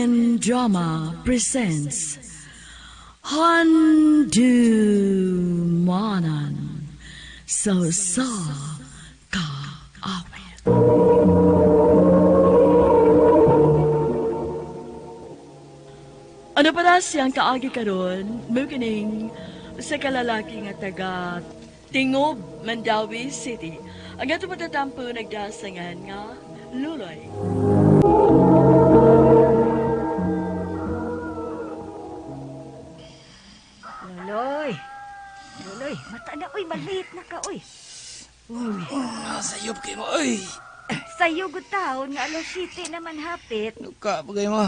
SMN Drama presents Handumanan sa sa Kaawit. Ano pala siyang kaagi karon mukining sa kalalaki nga taga Tingob, Mandawi City. Ang ato matatampo nagdasangan nga Luloy. Loloy. Loloy, mata na oy, malit na ka oy. Uy, Sayop kayo mo, oy. sayo gud taon nga alas 7 naman hapit. Nuka pa kayo mo.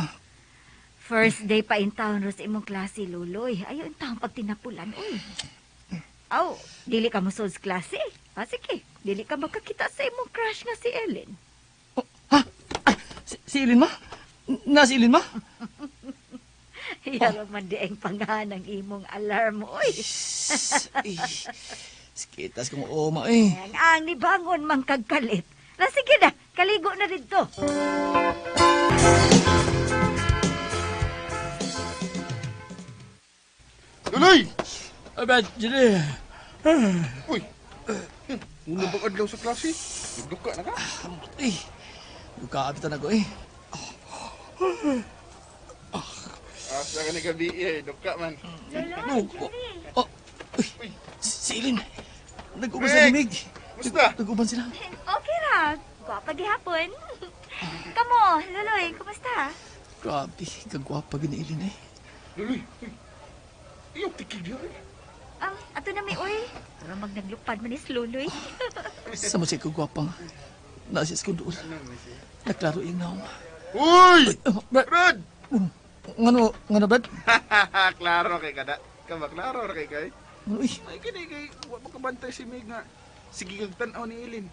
First day pa in town ro sa imong klase, Loloy. Ayo in taon pag tinapulan oy. Aw, dili ka mosod sa klase. Ah, sige, dili ka makakita sa imong crush nga si Ellen. Oh, ha? Ah, si Ilin ma? Na si Ilin ma? Yaro man di ang panganang imong alarm oy. Ay, sikitas kong oma, eh. Ang ang nibangon man kagkalit. Na sige na, kaligo na didto. Luloy! Ay, Brad, Julie. Uy! Una bang adlaw sa klase? Nagduka na ka? Ay, nuka apitan ako, eh. Asa ka ni gabi eh, duka man. Oh, oh, oh, uy, si Ilin. Nag-uban sa Meg! limig. Kumusta? Nag-uban sila. Okay ra. Gwapa gihapon. Kamo, Loloy, kumusta? Grabe, kagwapa gini Ilin, eh. Luloy! Uy! Iyong tikig diya eh. Ato na may oy. Pero mag naglupad man is Loloy. Sa mo siya kagwapa nga. Nasa sa doon. Naklaro yung naong. Uy! Oh, Brad, Brad! ngano, Brad? Klaro kay kada. Kaba, klaro ra kay kay. Ano, uy. Ay, kini kay, wa pa kabantay si Meg nga. Sige kag tan-aw ni Ilin.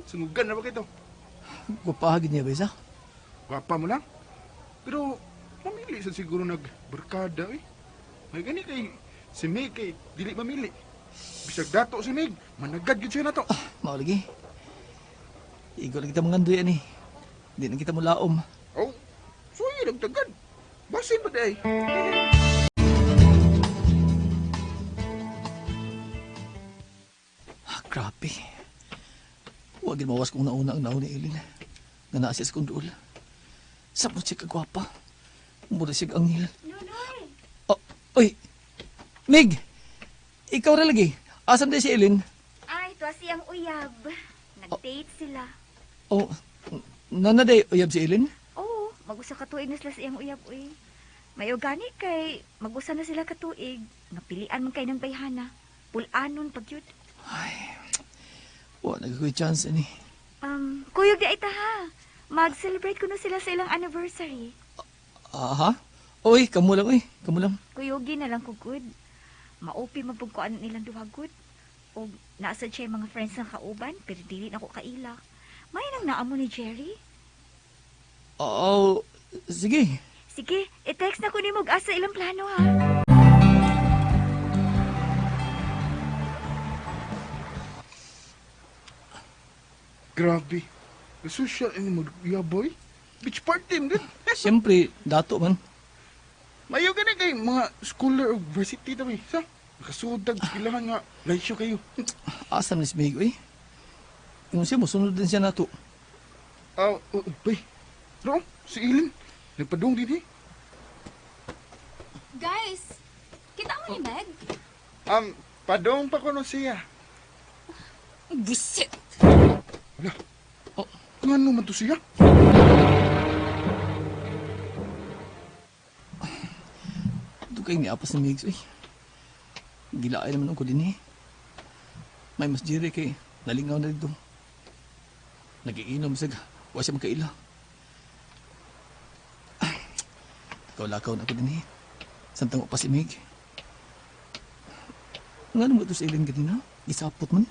Sungugan na ba kito? Gwapa gini ba isa? Gwapa mo lang. Pero, mamili sa siguro nagbarkada eh. May gani kay, si Meg kay, dili mamili. Bisag dato si Meg, managad gyud siya nato. Mao lagi. Igo lang kita mga andoy ani. Di na kita mulaom. Oh, suyo nagtagad. Basin ba day? Ah, grabe. Huwag mawas kung nauna ang nauna ni Ilin. Nga naa siya sa kundol. Sabot siya kagwapa. Mura siya anghel. Loloy! Oh, oy! Mig! Ikaw ra lagi. Asan di si Ilin? Ay, tuwa siyang uyab. Nag-date sila. Oh, nana day uyab si Ilin? Oo, mag-usa ka tuig na sila sa iyang uyab, uy. May organic kay mag-usa na sila katuig. Nga pilian man kay ng bayhana. Pulanon pag yun. Ay, wa nagkakoy chance ani. Kuyog di ay ta ha. Mag-celebrate ko na sila sa ilang anniversary. Aha. Oy, kamu lang oy, kamu lang. Kuyugi na lang ko good. Maupi mapugkuan nilang duha good. O nasa siya yung mga friends ng kauban, pero dili na ko kaila. May nang naamo ni Jerry. Oo, sige. Sige, i-text na ko ni og asa ilang plano ha. Grabe. Social ini mo, yeah boy. Beach party man gud. Siyempre, dato man. Mayo gani kay mga scholar o varsity ta sa. Nakasudag kilahan nga laisyo kayo. Asa man si Mig, oy? Yung siya, musunod din siya nato. Ah, oh, bay. No, si Ilin. Nagpadung din eh. Guys, kita mo ni Meg? Padung pa kuno siya. Busit! Wala. Oh. Ngano man to siya? Ito kay niapas ni Migs, oy. Gilaay naman ako din eh. May mas jiri kay nalingaw na dito. Nagiinom sa wa siya magkaila. Ay, lakaw-lakaw na ako din eh. Samtang pa si Mig. Nga naman ito sa ilin ganina? Isapot man.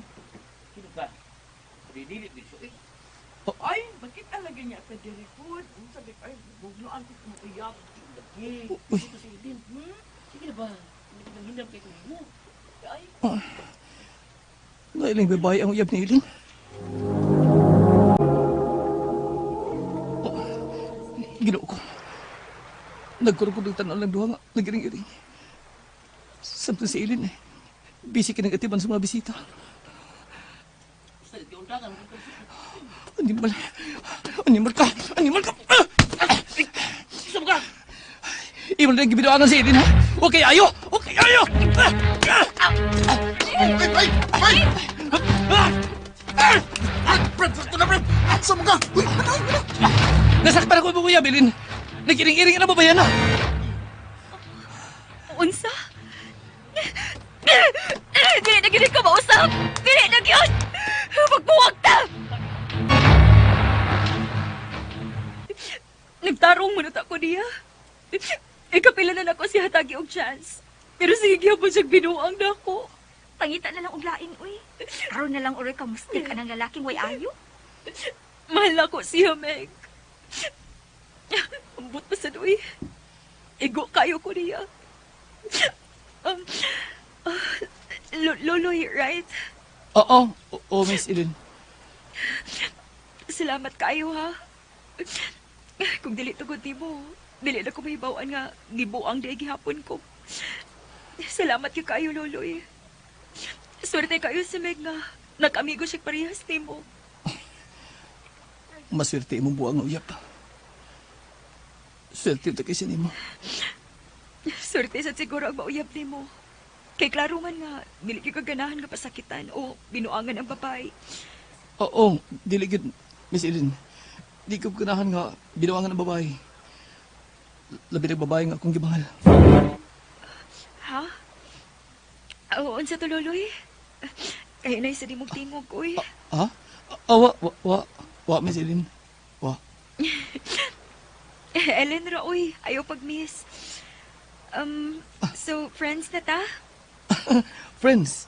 Sino ka? Dili dili so eh. Oh. Ay, bakit talaga niya pa diri ko? Sabi ko, ay, bugloan ko kung uyap. Lagi. Uy. Ito si Idin. Sige na ba? Hindi ko nang hindam kay mo. Ay, Nga ilang babae ang uyab ni Ilin. Oh, ginoo ko. Nagkurog-kurog tanaw lang duha nga, nagiring-iring. Samtang si Ilin eh. Busy ka nag-atiban sa mga bisita. Animal. Animal ka! Animal ka! Saan ka? Imo na gibinuangan si Ilin ha? Okay, ayo! Okay, ayo! Ay, ay, ay! Ay, Brad, sakto na, Brad! Asa mo ka? Uy, ano, ano? Nasakpan ako mo kuya, Bilin. Nagiring-iring na ba ba yan ha? Unsa? Dili na gini ka mausap! Dili na gyud! Magbuwag ta! Nagtarong mo na ta ko niya. Ikapila na nako siya hatagi og chance. Pero sige gyapon siyang binuang nako. Pangita na lang og lain, uy. Karon na lang uroy kamustik anang lalaking way ayo. Mahal na ko siya, Meg. Ambot pa sa doy. Igo kayo ko niya. Um, ah, Loloy, right? Oo, oo, Miss Ilin. Salamat kayo, ha? Kung dili tugod nimo, dili na ko mahibaw-an nga gibuang di gihapon ko. Salamat gyud kayo, Loloy. Swerte kayo si Meg nga nag-amigo siya parehas nimo. Maswerte imong buang nga uyap. Swerte ta kay nimo. Swerte sad siguro ang mauyab nimo. Kay klaro man nga, dili gyud ka ganahan nga pasakitan o binuangan ang babae. Oo, dili gyud, Miss Ilin. Di ko ganahan nga binuangan ang babae. Labi na babae nga akong gimahal. Ha? Oo, unsa to, Loloy? Kayo na isa di mong tingog, uy. Ha? Ah, wa, wa, wa, wa, Miss Ilin. Wa. Ellen ra, uy. Ayaw pag-miss. So, friends na ta? Friends.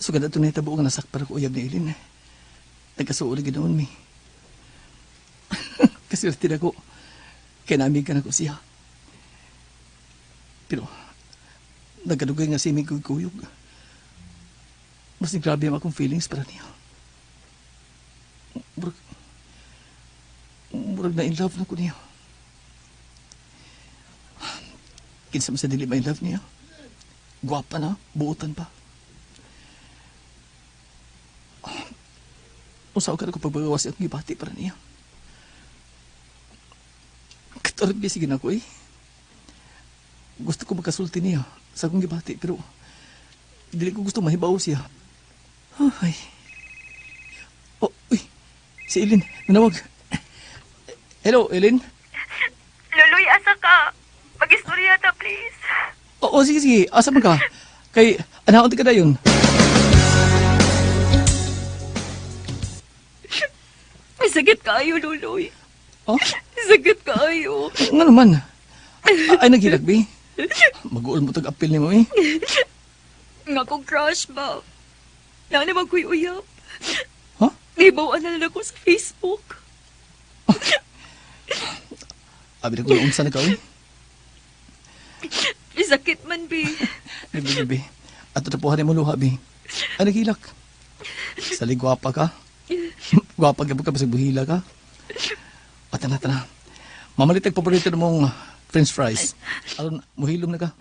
So ganda ito na itabo nga nasakpan ako uyab ni Ilin. Nagkasuo na ginoon mi. Kasi na ko. Kaya namin ka na ko siya. Pero, nagkadugay nga si may kuyog. Mas grabe ang akong feelings para niya. Murag, murag na in love na ko niya. Kinsa man sa dili ma in love niya. Gwapa na, buotan pa. Usaw ka na ko pagbagawas akong gibati para niya. Katorot busy gina ko eh. Gusto ko magkasulti niya sa akong gibati pero dili ko gusto mahibaw siya. Ay. Oh, uy. Si Elin, nanawag. Hello, Elin. Loloy, asa ka? Mag-istorya ta, please. Oo, sige, sige. Asa man ka? Kay, anaon ka na yun. Sakit kayo, Loloy. Oh? Sakit kayo. Nga naman. Ay, naghilak, bi. Mag-uol mo tag-apil ni mo, eh. Nga kong crush ba? Na naman ko'y uyab. Huh? Nahibawan na lang ako sa Facebook. Abi na ko unsa na ka, eh. Sakit man, bi. Bi, bi, bi. At tatapuhan mo luha, bi. Ay, naghilak. Sali, gwapa ka. Gwapa ka ka, basig buhila ka. O, tana, tana. Mamalit ang paborito na mong french fries. Aron, muhilom na ka.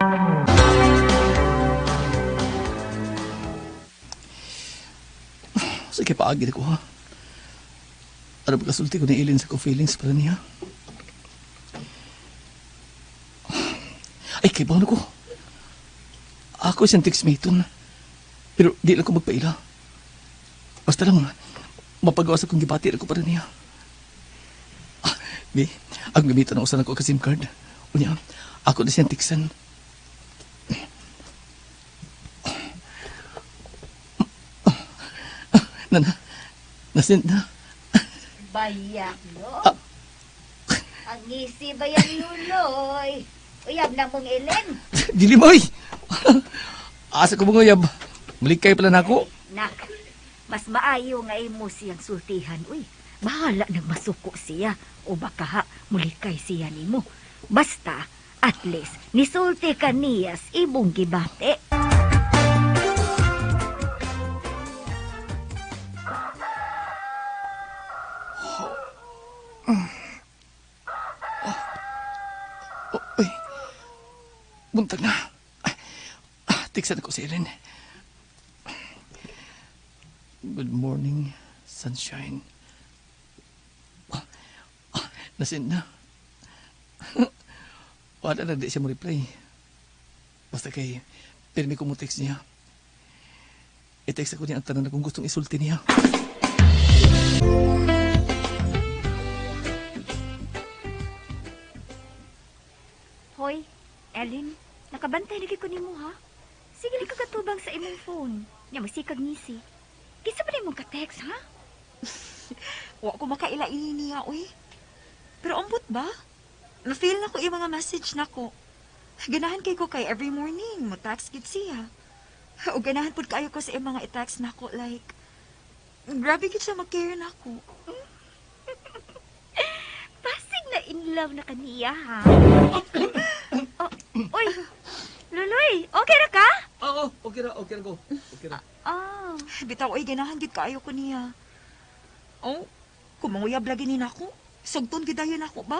Sige, paagi na ko, ha? Ano ba kasulti ko ni Ilin sa ko feelings para niya? Ay, kay na ko. Ako siyang textmate. Pero di lang ko magpaila. Basta lang, mapagawa sa kong gibati ako para niya. Ah, bi, ang gamiton ang usan ako ka SIM card. Unya, ako na siyang tiksan. Na, na, nasend na. Bayak, no? Ang ngisi ba yan, Luloy? Uyab na mong Ellen. Dili mo, oy! Asa ko mga uyab. Mulikay pala na ako. Nak, mas maayo nga imo siyang sultihan, uy. Bahala nang masuko siya o baka ha, mulikay siya nimo. Basta, at least, nisulti ka niya sa ibong gibate. Buntag na. Tiksan ako si Ellen. Good morning, sunshine. Nasin na. Wala na di siya mo reply. Basta kay pirmi ko mo text niya. I-text ako niya ang tanan na kung gustong isulti niya. Hoy, Ellen, nakabantay lagi ko nimo ha. Sige lang ka katubang sa imong phone. Nya masikag ngisi. Kinsa ba nimong ka-text ha? Wa ko makaila ini niya, uy. Pero ambot ba? Na-feel na ko yung mga message nako. Ganahan kay ko kay every morning, mo text gid siya. O ganahan pud kaayo ko sa iyang mga i-text nako like grabe gid siya mag-care nako. Pasig na in love na kaniya ha. Oh, uy, Luloy, okay ra ka? Oo, okay ra, okay ra ko. Okay ra. Oh, Bitaw oy ganahan gid kaayo ko niya. Oh, kung manguyab lagi ni nako, sugton gid dayon nako ba?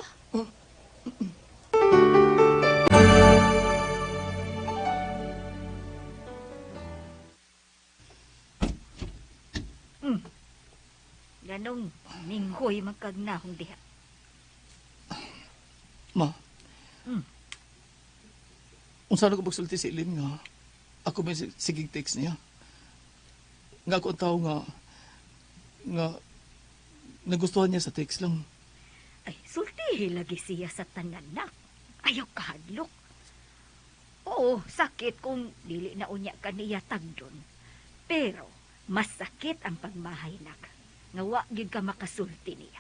Ganong minghoy magkagnahong diha. Ma. Mm. Unsa na ko pagsulti si Ellen nga ako may sigig text niya. Nga ako ang tao nga nga nagustuhan niya sa text lang. Ay, sultihi lagi siya sa tananak. Ayaw kahadlok. Oo, sakit kung dili na unya kaniya tagdon. Pero, mas sakit ang pagmahaynak. Nga wa gyud ka makasulti niya.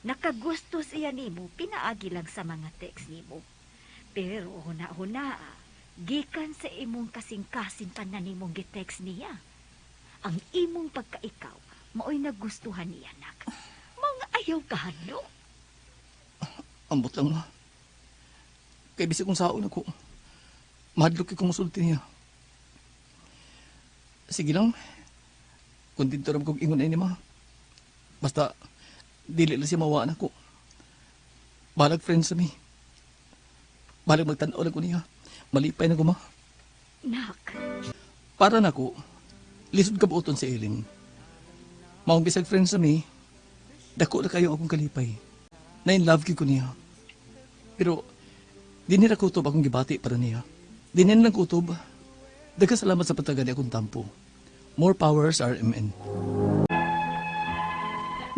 Nakagusto siya nimo, pinaagi lang sa mga text nimo. Pero huna-huna, gikan sa imong kasing-kasing tanan nimong gitext niya. Ang imong pagkaikaw, maoy nagustuhan niya, nak. Mao nga ayaw kahadlok. Ambot lang ma. Kay bisag kung saon ako. Mahadlok kay kung musulti niya. Sige lang. Kung dito ram kong ingon ay ni ma. Basta dili lang siya mawaan ako. Balag friends sa mi. Balag magtan-aw lang ko niya. Malipay na ko ma. Nak, Para nako, lisod ka buoton si Ellen. Maong bisag friends sa mi, dako na kayo akong kalipay. Na in love ko niya. Pero, di nila kutob akong gibati para niya. Di nila lang kutob. Daghang salamat sa patagan ni akong tampo. More powers RMN.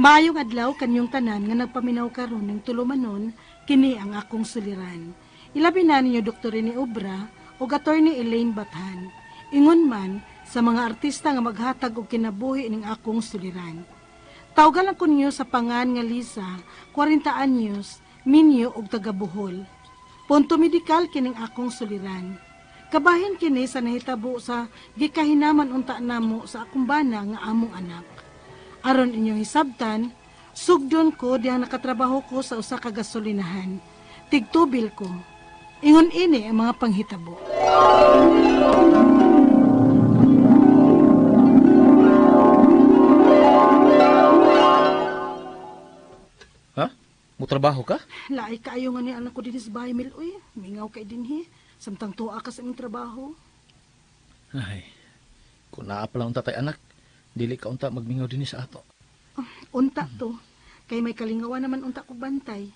Maayong adlaw kanyong tanan nga nagpaminaw karon ning tulumanon kini ang akong suliran. Ilabi na ninyo Dr. Rene Obra ug Attorney Elaine Bathan. Ingon man sa mga artista nga maghatag og kinabuhi ning akong suliran. Tawgan lang ko ninyo sa pangan nga Lisa, 40 anyos, minyo og taga Bohol. Punto medikal kining akong suliran. Kabahin kini sa nahitabo sa gikahinaman unta namo sa akong bana nga among anak. Aron inyong hisabtan, sugdon ko diyang nakatrabaho ko sa usa ka gasolinahan. Tigtubil ko. Ingon ini ang mga panghitabo. Ha? Mutrabaho ka? Laay kaayo nga ni anak ko dinhi sa bahay mil uy. Mingaw kay dinhi. Samtang tuwa ka sa imong trabaho. Ay, kung naa pala unta tay anak, dili ka unta magmingaw dinhi sa ato. Unta to. Kay may kalingawan naman unta ko bantay.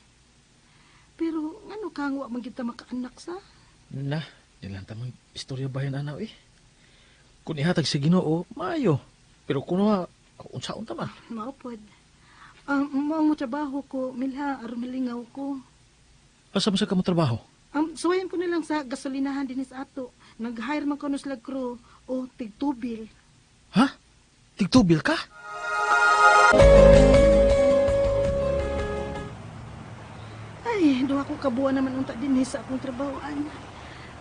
Pero ngano kang wa man gyud ta makaanak sa? Na, nilang tamang istorya bahin anaw eh. Kung ihatag sa Ginoo, maayo. Pero kung wa, unsa unta man. Mao pod. Mao mo trabaho ko, milha aron malingaw ko. Asa man sa ka mo trabaho? Suwayan ko na lang sa gasolinahan din sa ato. Nag-hire man ko no sila crew o tigtubil. Ha? Tigtubil ka? Ay, duha ko kabuan naman unta din sa akong trabahoan.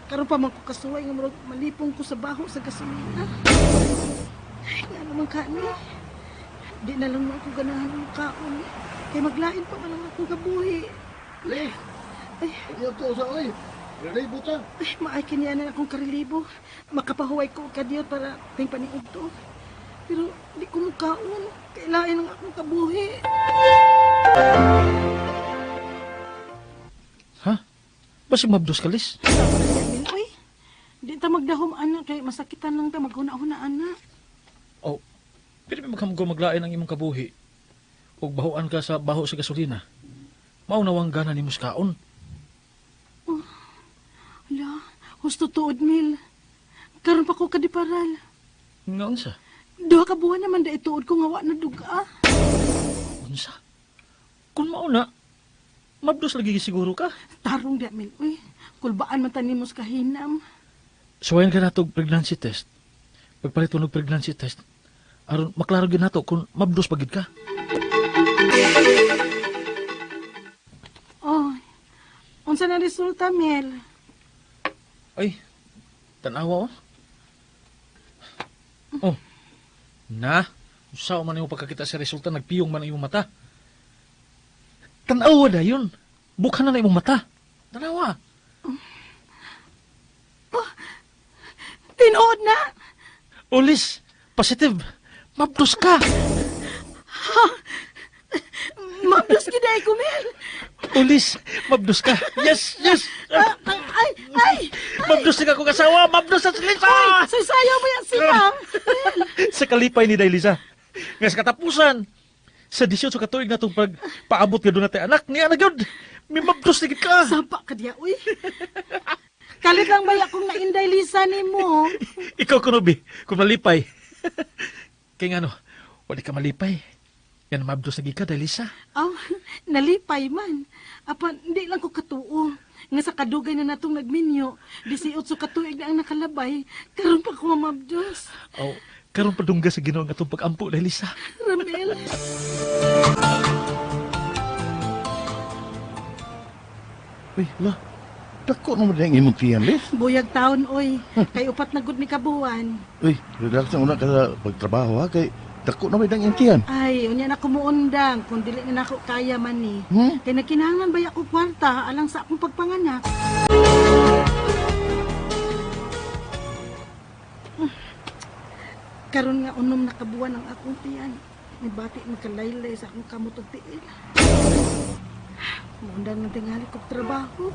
Karon pa man ko kasuway nga murag malipong ko sa baho sa gasolina. Ay, nga naman kani. Di na lang mo ako ganahan ng kaon. Kay maglain pa man ang akong kabuhi. Le, Ay, iyo to sa oy. Relibo ta. ay maay kinyanan akong karelibo. Makapahuway ko og kadiyot para ting paniud to. Pero di ko mukaon. Kailain ang akong kabuhi. Ha? Basig mabdos ka, Lis. Sama na. ta magdahom ana kay masakitan lang ta maghuna-huna ana. Oh, pwede ba maghamgo maglain ang imong kabuhi? Ug bahuan ka sa baho sa gasolina. Mao nawang gana nimo sa kaon. Ala, husto tuod Mil. Karon pa ko kadiparal. Nga unsa? Duha ka buwan naman da ituod ko nga wa na duga. Unsa? Kung mao na, mabdos lagi siguro ka. Tarong di Mil, uy. Kulbaan man ta nimo sa kahinam. Suwayan ka nato og pregnancy test. Pagpalit og pregnancy test, aron maklaro gyud nato kung mabdos pa gid ka. Oh. Unsa na resulta, Mel? Ay, tanawa oh. Oh. Na, usaw man imo pagkakita sa resulta, nagpiyong man ang imong mata. Tanawa dayon. Bukhan na na imong mata. Tanawa. Tinuod na. Ulis, positive. Mabdos ka. Mabdos gid ay ko, Mel. Ulis, mabdos ka. Yes, yes. Ah, ay, ay, ay. Mabdos na ka kong asawa. Mabdos na si Lisa. Ay, saysayaw ba yan sila? Sa kalipay ni Day Lisa. Nga sa katapusan, sa 18 ka tuig na itong pagpaabot nga doon natin anak, niya na gyud. May mabdos na gid ka. Sapa ka diya, uy. Kalit lang baya kung nainday Lisa nimo. Ikaw kuno bi, kung malipay. Kaya nga no, wala ka malipay. Yan mabdos na gid ka, Day Lisa. Aw, nalipay man. Apan, hindi lang ko katuo. Nga sa kadugay na natong nagminyo, 18 ka tuig na ang nakalabay, karon pa ko mamabdos. Aw, karon padungga sa Ginoo ang atong pag-ampo, Day Lisa. Ramel. Uy, la. Dako naman din ang imong tiyan, Liz. Buyag taon, oy. Kay upat na gud ni kabuan. Uy, relax na una ka sa pagtrabaho ha. Kay dako naman din ang imong tiyan. Ay, unya na kumuundang kung dili na nako kaya man ni. Hmm? Kay nagkinahanglan ba ako kwarta alang sa akong pagpanganak. Karon nga unom na kabuan ang akong tiyan. Nibati magkalaylay sa akong kamot ug tiil. Muundang ng tingali kog trabaho.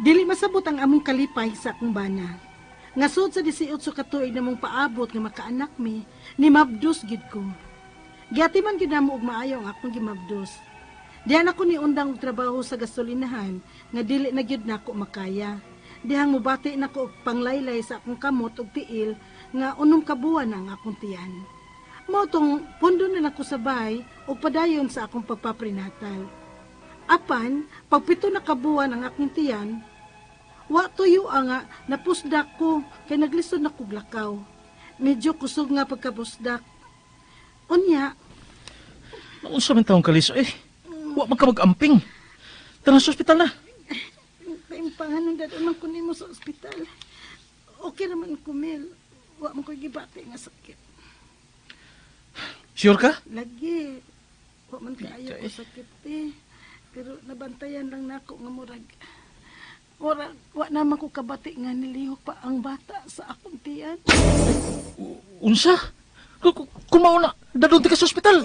Dili masabot ang among kalipay sa akong bana. Nga sud sa 18 ka tuig namong paabot nga makaanak mi, ni mabdos gid ko. Giati man gid namo og maayo ang akong gimabdos. Diyan ako ni undang og trabaho sa gasolinahan nga dili na gyud nako makaya. Dihang mobati nako og panglaylay sa akong kamot og tiil nga unom ka buwan ang akong tiyan. Mao tong pundo na nako sa bahay og padayon sa akong pagpaprenatal. Apan, pagpito na kabuwan ang akong tiyan, wa tuyo nga napusdak ko kay naglisod na kog lakaw. Medyo kusog nga pagkapusdak. Unya, Naunsa man taong kaliso eh. Wa man ka mag-amping. Tara sa ospital na. Paimpangan nung dadunang ko nimo sa ospital. Okay naman ko, Mel. Wa man ko gibati nga sakit. Sure ka? Lagi. Wa man kaayo ko sakit eh. Pero nabantayan lang nako nga murag. Murag, wa naman ko kabati nga nilihok pa ang bata sa akong tiyan. Unsa? Kung mao na, dadunti ka sa ospital.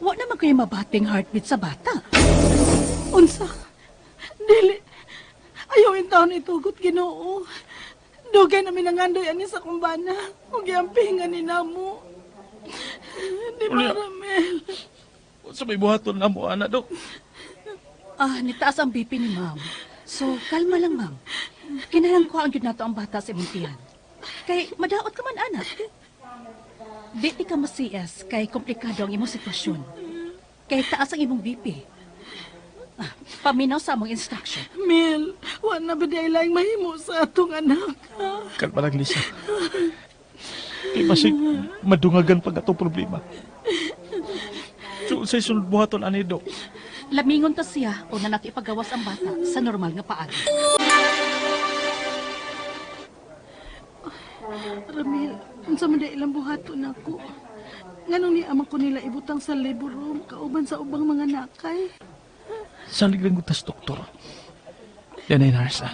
Wa naman kayo mabating heartbeat sa bata. Unsa? Dili. Ayaw in taon itugot Ginoo. Dugay na minangandoy ani sa kumbana. Ug giampingan ni namo. Di ba, Ramel? Unsa may buhaton na mo, ana, dok? Ah, nitaas ang BP ni ma'am. So, kalma lang, ma'am. Kinahanglan ko ang gyud nato ang bata sa imong tiyan. Kay madaot ka man, anak. Di ti ka ma-CS kay komplikado ang imong sitwasyon. Kay taas ang imong BP. Ah, paminaw sa among instruction. Mel, wa na ba di laing mahimo sa atong anak? Ha? Kalma lang, Lisa. Kay basig, madungagan pag atong problema. So, unsay sunod buhaton ani, dok? Lamingon ta siya o na nato ipagawas ang bata sa normal nga paagi. Ramil, unsa man di ilang buhaton nako? Nganong ni amang ko nila ibutang sa labor room kauban sa ubang mga nakay? Salig lang gutas, doktor. Yan ay nurse, ah.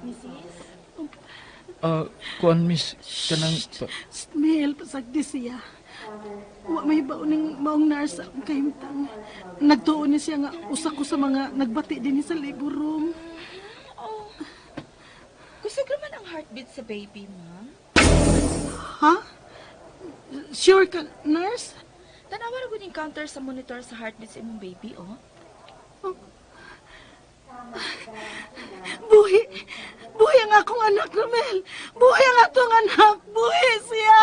Mrs.? Kuan, miss, kanang Smell, pasagdi siya. Wa may baon ning maong nurse sa akong kahimtang. Nagtuon ni siya nga usa ko sa mga nagbati din sa labor room. Oh. Kusog naman ang heartbeat sa baby, ma'am. Ha? Sure ka, nurse? Tanawa ra gud yung counter sa monitor sa heartbeat sa imong baby, oh. Buhi! Buhi ang akong anak, Romel! Buhi ang atong anak! Buhi siya!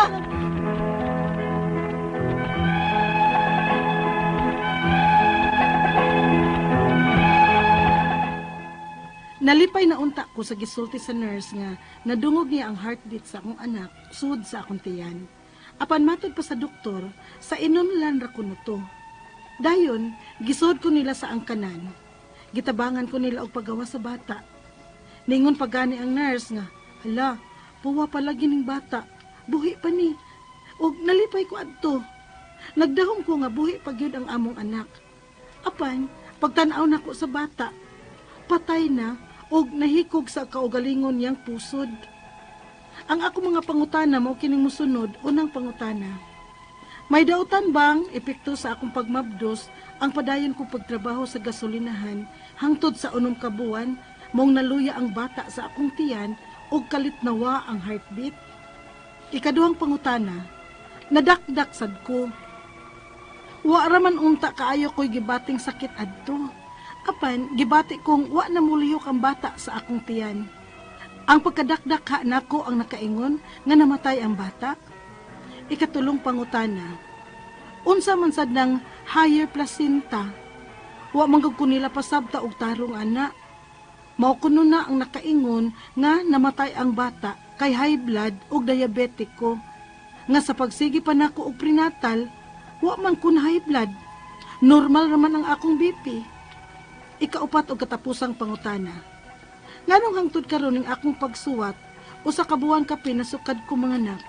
Nalipay na unta ko sa gisulti sa nurse nga nadungog niya ang heartbeat sa akong anak sud sa akong tiyan. Apan matod pa sa doktor, sa inunlan ra kuno to. Dayon, gisod ko nila sa angkanan. Gitabangan ko nila og paggawa sa bata. Ningon pa gani ang nurse nga, hala, puwa pa lagi ning bata. Buhi pa ni. Og nalipay ko adto. Nagdahom ko nga buhi pa gyud ang among anak. Apan, pagtan-aw nako sa bata, patay na og nahikog sa kaugalingon niyang pusod. Ang ako mga pangutana mao kining mosunod, unang pangutana. May dautan bang epekto sa akong pagmabdos ang padayon kong pagtrabaho sa gasolinahan hangtod sa unom ka buwan mong naluya ang bata sa akong tiyan ug kalit nawa ang heartbeat? Ikaduhang pangutana, nadakdak sad ko. Wa ra man unta kaayo ko'y gibating sakit adto. Apan gibati kong wa na mulihok ang bata sa akong tiyan. Ang pagkadakdak ha nako ang nakaingon nga namatay ang bata. Ikatulong pangutana, unsa man sad ng higher placenta? Wa man gud ko nila pasabta og tarong ana. Mao kuno na ang nakaingon nga namatay ang bata kay high blood ug diabetic ko. Nga sa pagsigi pa nako og prenatal, wa man kun high blood. Normal raman ang akong BP. Ikaupat og katapusang pangutana. Nganong hangtod karon ning akong pagsuwat, usa ka buwan kapin nasukad ko manganak.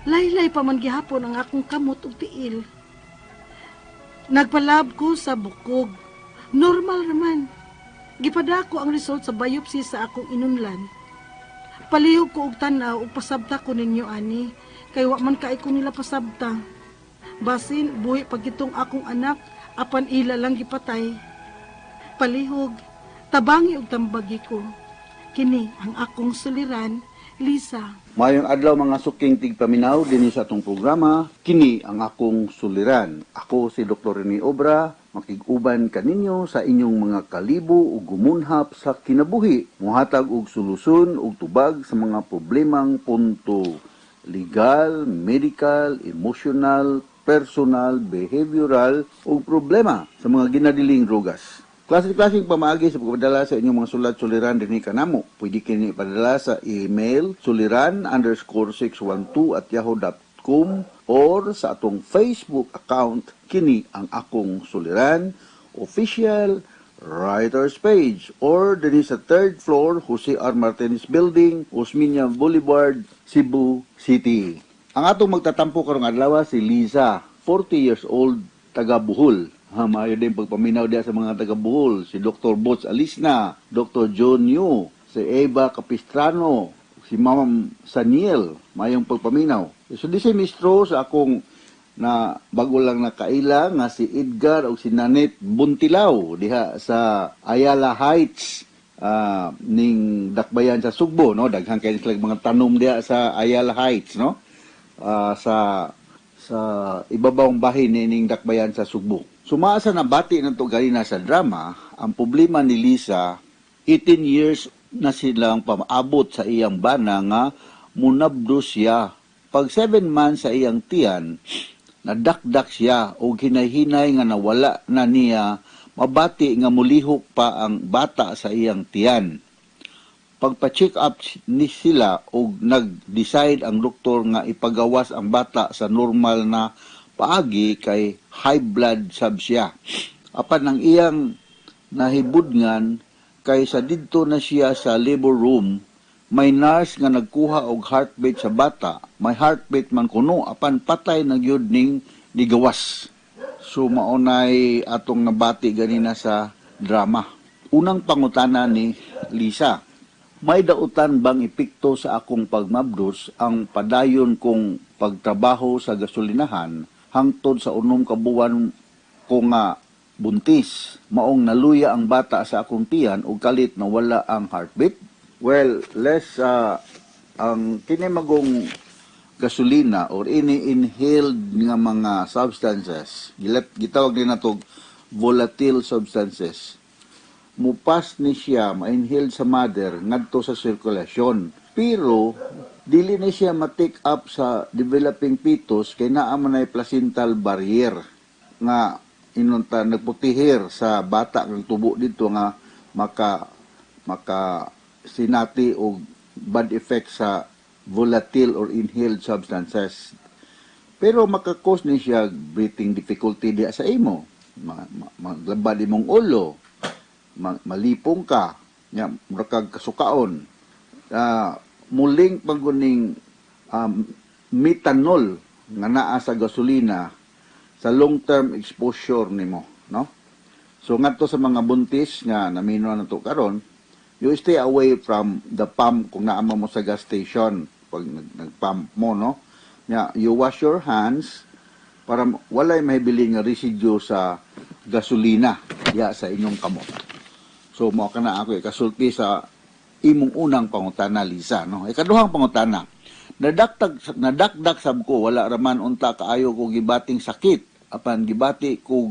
Laylay pa man gihapon ang akong kamot ug tiil. Nagpalab ko sa bukog. Normal raman. Gipadako ang result sa biopsy sa akong inunlan. Palihog ko og tan-aw ug pasabta ko ninyo ani kay wa man kay ko nila pasabta. Basin buhi pagitong akong anak apan ila lang gipatay. Palihog tabangi og tambagi ko. Kini ang akong suliran, Lisa. Maayong adlaw mga suking tigpaminaw dinhi sa atong programa, kini ang akong suliran. Ako si Dr. Rene Obra, makig-uban kaninyo sa inyong mga kalibo ug gumunhap sa kinabuhi, muhatag og solusyon ug tubag sa mga problemang punto legal, medical, emotional, personal, behavioral ug problema sa mga ginadiling drogas. Klase-klaseng pamaagi sa pagpadala sa inyong mga sulat suliran dinhi kanamo. Pwede kini ipadala sa email suliran_612@yahoo.com or sa atong Facebook account, kini ang akong suliran official writers page, or dinhi sa third floor, Jose R. Martinez Building, Osmeña Boulevard, Cebu City. Ang atong magtatampo karong adlaw si Liza, 40 years old, taga Bohol. Ha, maayo din pagpaminaw diya sa mga taga Bohol, si Dr. Bots Alisna, Dr. John Yu, si Eva Capistrano, si Ma'am Saniel, maayong pagpaminaw. So di si mistro sa akong na bago lang nakaila nga si Edgar o si Nanette Buntilaw diha sa Ayala Heights, ning dakbayan sa Sugbo, no? Daghan kay sila mga tanom diha sa Ayala Heights, no? Sa ibabawng bahin ning dakbayan sa Sugbo. Sumaa sa nabati nato ganina sa drama, ang problema ni Lisa, 18 years na silang pamaabot sa iyang bana nga munabdo siya. Pag 7 months sa iyang tiyan, nadakdak siya o hinay-hinay nga nawala na niya mabati nga mulihok pa ang bata sa iyang tiyan. Pagpa-check up ni sila og nag-decide ang doktor nga ipagawas ang bata sa normal na paagi kay high blood sab siya. Apan ang iyang nahibudngan kay sa didto na siya sa labor room, may nurse nga nagkuha og heartbeat sa bata. May heartbeat man kuno apan patay na gyud ning nigawas. So maunay atong nabati ganina sa drama. Unang pangutana ni Lisa. May dautan bang epekto sa akong pagmabdos ang padayon kong pagtrabaho sa gasolinahan hangtod sa 6 ka buwan ko nga buntis, maong naluya ang bata sa akong tiyan ug kalit na wala ang heartbeat? Well, Les, ang kini magong gasolina or ini inhaled nga mga substances, gitawag din nato volatile substances, mupas ni siya, ma-inhale sa mother ngadto sa sirkulasyon. Pero dili ni siya ma-take up sa developing fetus kay naa man ay placental barrier nga inunta nagputihir sa bata ng tubo dito nga maka maka sinati og bad effect sa volatile or inhaled substances. Pero maka-cause ni siya breathing difficulty diya sa imo. Maglabad imong ulo, malipong ka, nya mura kag kasukaon. Muling paguning methanol nga naa sa gasolina sa long-term exposure nimo, no? So ngadto sa mga buntis nga namino na to karon, you stay away from the pump kung naa mo sa gas station pag nag-pump mo, no? Nya, you wash your hands para walay mahibilin nga residue sa gasolina diha sa inyong kamot. So mo kana ako ikasulti sa imong unang pangutana, Lisa, no? Ikaduhang pangutana. Nadakdak sab ko, wala raman unta kaayo ko gibating sakit apan gibati ko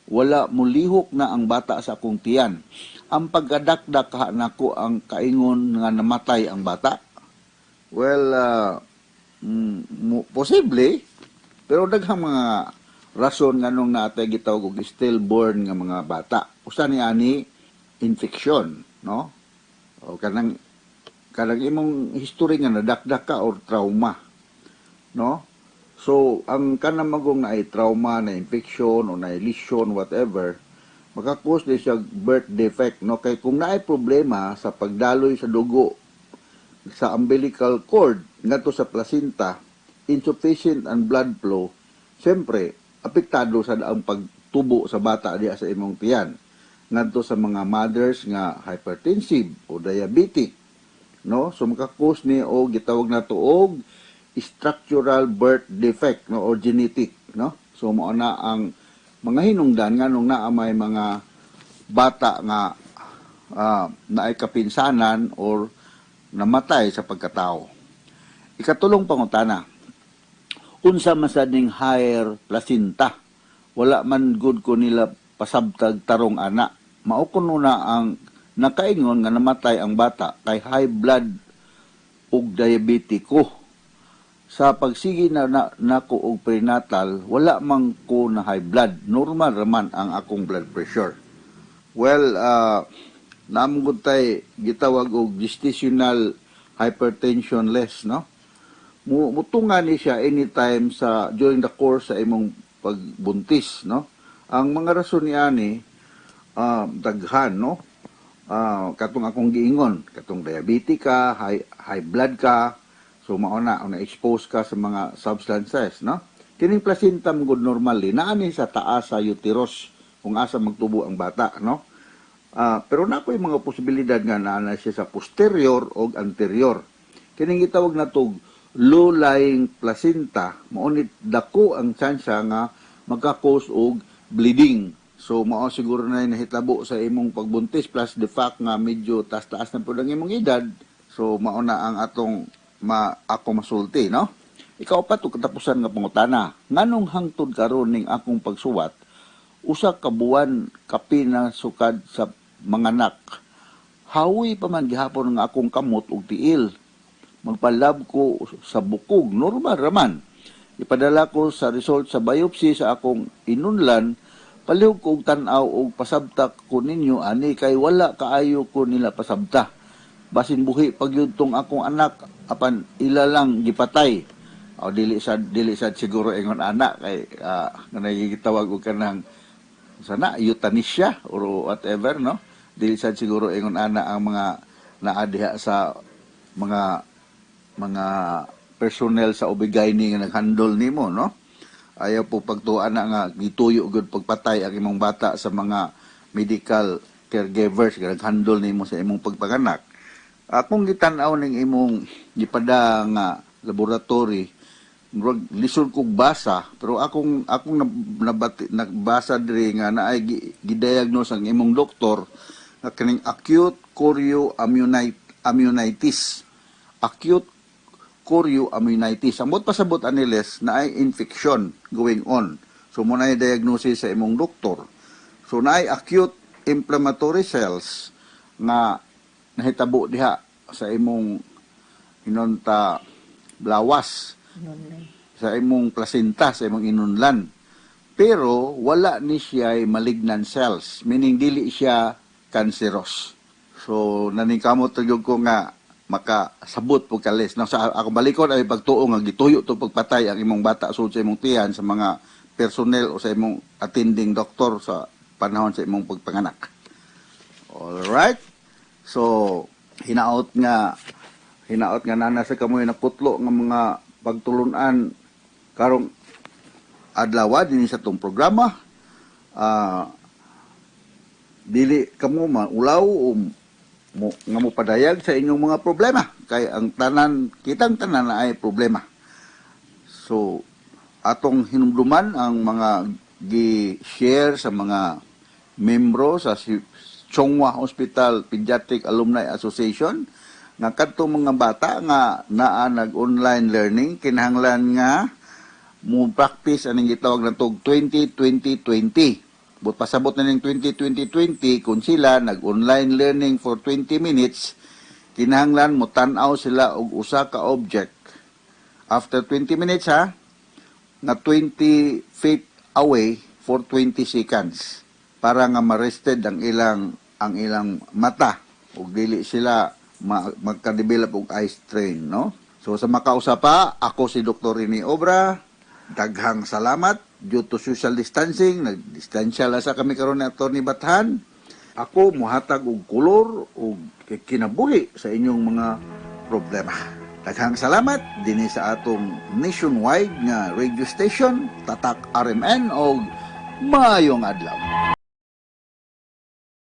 wala mulihok na ang bata sa akong tiyan. Ang pagkadakdak kaha nako ang kaingon nga namatay ang bata? Well, posible, pero daghang mga rason nganong naatay gitawag og stillborn nga mga bata. Usa ni ani, infection, no? O kanang kanang imong history nga nadakdak ka or trauma, no? So, ang kanang magong na ay trauma, na infection o na lesion, whatever, maka-cause din siya birth defect, no? Kay kung naay problema sa pagdaloy sa dugo sa umbilical cord ngadto sa placenta, insufficient ang blood flow, siyempre, apektado sa ang pagtubo sa bata diha sa imong tiyan. Ngadto sa mga mothers nga hypertensive o diabetic, no? So maka-cause ni og gitawag nato og structural birth defect, no, or genetic, no? So mao na ang mga hinungdan nganong naa may mga bata nga naay kapinsanan or namatay sa pagkatao. Ikatulong pangutana. Unsa man sad ning higher placenta? Wala man gud ko nila pasabtag tarong ana. Mao kuno na ang nakaingon nga namatay ang bata kay high blood ug diabetiko. Sa pagsige na, na nako og prenatal, wala man ko na high blood. Normal raman ang akong blood pressure. Well, naa man gud tay gitawag og gestational hypertension, Les, no? Mutunga ni siya anytime sa during the course sa imong pagbuntis, no? Ang mga rason ni ani daghan, no? Katong akong giingon, katong diabetic ka, high high blood ka, so mao na na expose ka sa mga substances, no? Kining placenta mo gud normally naa ni sa taas sa uterus kung asa magtubo ang bata, no? Pero naa po'y mga posibilidad nga naa na siya sa posterior o anterior. Kining gitawag natog low-lying placenta, mao ni dako ang tsansa nga magka-cause og bleeding. So mao siguro na nahitabo sa imong pagbuntis plus the fact nga medyo taas-taas na pud ang imong edad. So mao na ang atong ako masulti, no? Ikaupat ug katapusan nga pangutana. Nganong hangtod karon ning akong pagsuwat, 1 ka buwan kapin na sukad sa manganak, hawi pa man gihapon ang akong kamot ug tiil? Magpa-lab ko sa bukog, normal raman. Ipadala ko sa result sa biopsy sa akong inunlan. Palihog ko og tan-aw og pasabta ko ninyo ani kay wala kaayo ko nila pasabta. Basin buhi pag tong akong anak apan ila lang gipatay. O dili sad siguro ingon ana kay nga nagigitawag og kanang sana euthanasia or whatever, no? Dili sad siguro ingon ana ang mga naa diha sa mga personnel sa OB-GYN nga naghandle nimo, no? Ayaw po pagtuan na nga gituyo gud pagpatay ang imong bata sa mga medical caregivers nga naghandle nimo sa imong pagpanganak. Akong gitan-aw ning imong gipada nga laboratory, murag lisod kog basa, pero akong akong nabati, nagbasa diri nga naay gidiagnose ang imong doktor nga kining acute chorioamnionitis. Acute chorioamnionitis. Ang buot pasabot ani, Les, naay infection going on. So mao na diagnosis sa imong doktor. So naay acute inflammatory cells nga nahitabo diha sa imong inonta blawas, sa imong placenta, sa imong inunlan. Pero wala ni siya malignant cells, meaning dili siya cancerous. So naningkamot gyud ko nga makasabot po ka, Les. No, sa ako balikon ay pagtuo nga gituyo to pagpatay ang imong bata sud sa imong tiyan sa mga personnel o sa imong attending doctor sa panahon sa imong pagpanganak. All right. So hinaot nga nana sa kamoy naputlo nga mga pagtulunan karong adlaw dinhi sa tong programa. Dili kamo maulaw o mo, nga mo padayag sa inyong mga problema kay ang tanan, kitang tanan na ay problema. So atong hinumduman ang mga gi-share sa mga membro sa Chong Hua Hospital Pediatric Alumni Association nga kadtong mga bata nga naa nag-online learning, kinahanglan nga mo practice aning gitawag natog 20-20-20. But pasabot na ning 20-20-20, kung sila nag-online learning for 20 minutes, kinahanglan mo tan-aw sila og usa ka object after 20 minutes ha, nga 20 feet away for 20 seconds para nga ma-rested ang ilang mata ug dili sila magka-develop og eye strain, no? So sa makausa pa, ako si Dr. Rene Obra. Daghang salamat. Due to social distancing, nagdistansya la sa kami karon ni Attorney Bathan. Ako muhatag og kolor ug kinabuhi sa inyong mga problema. Daghang salamat dinhi sa atong nationwide nga radio station, Tatak RMN, og maayong adlaw.